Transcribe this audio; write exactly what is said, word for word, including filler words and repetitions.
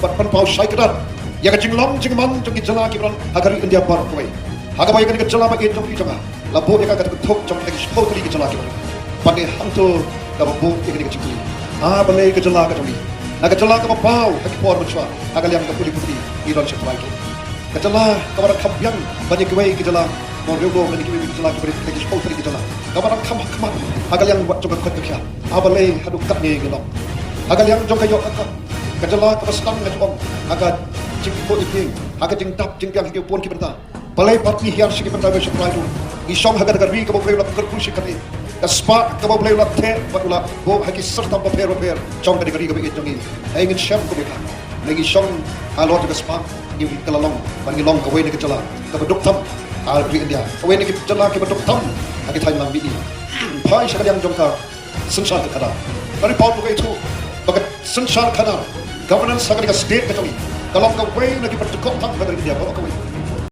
bad pynpaw shai kdar ïa ka jinglong jingman jong ki jylla kiba don ha ka ri India baroh kawei. Ha kaba ïa kane ka jylla ba ïeit jong phi jong nga, la buh ïa ka kata ka thok jong kita ki shiphew tylli ki jylla kiba don. Bad ne hangto kaba buh ïa kane ka jingkylli, ha balei ka jylla ka jong ngi, na ka jylla kaba paw ha ki por mynshuwa ha ka liang ka pule puthi, ngi don sha trai ki. Ka jylla kaba dang kham biang ban ïa kiwei ki jylla, mo riewdom ban ïa kiwei ki jylla kiba rit, ki shiphew tylli ki jylla, kaba dang kham khmat ha ka liang wat jong ka koit ka khiah. Ha balei haduh katne ngi long ha ka liang jong ka ïoh ka kot? Ka jylla kaba sdang, nga ju ong, ha ka jingpynïaid, ha ka jingdap jingbiang ha ki bun ki bynta. Balei pat ngi hiar sha ki bynta ba sha trai tu? Ngi shong ha kata ka ri kaba U Blei u la kyrkhu shi katne, ka spah kaba U Blei u la theh bad u la buh ha ki syrtam bapher bapher jong kane ka ri kaba ïeit jong ngi. Hynrei ngin shem kumne ka, hynrei ngi shong halor jong ka spah, ngi, ka la long ba ngi long kawei na ka jylla kaba duk tam ha ri India, kawei na ki jylla kiba duk tam ha ki thaiñ lang mihngi. Phai sha ka liang jong ka synshar khadar. Ka report ruh ka ïathuh ba ka synshar khadar, governance ha kane ka state ka jong ngi, ka long kawei na kiba duk tam ha ka ri India baroh kawei.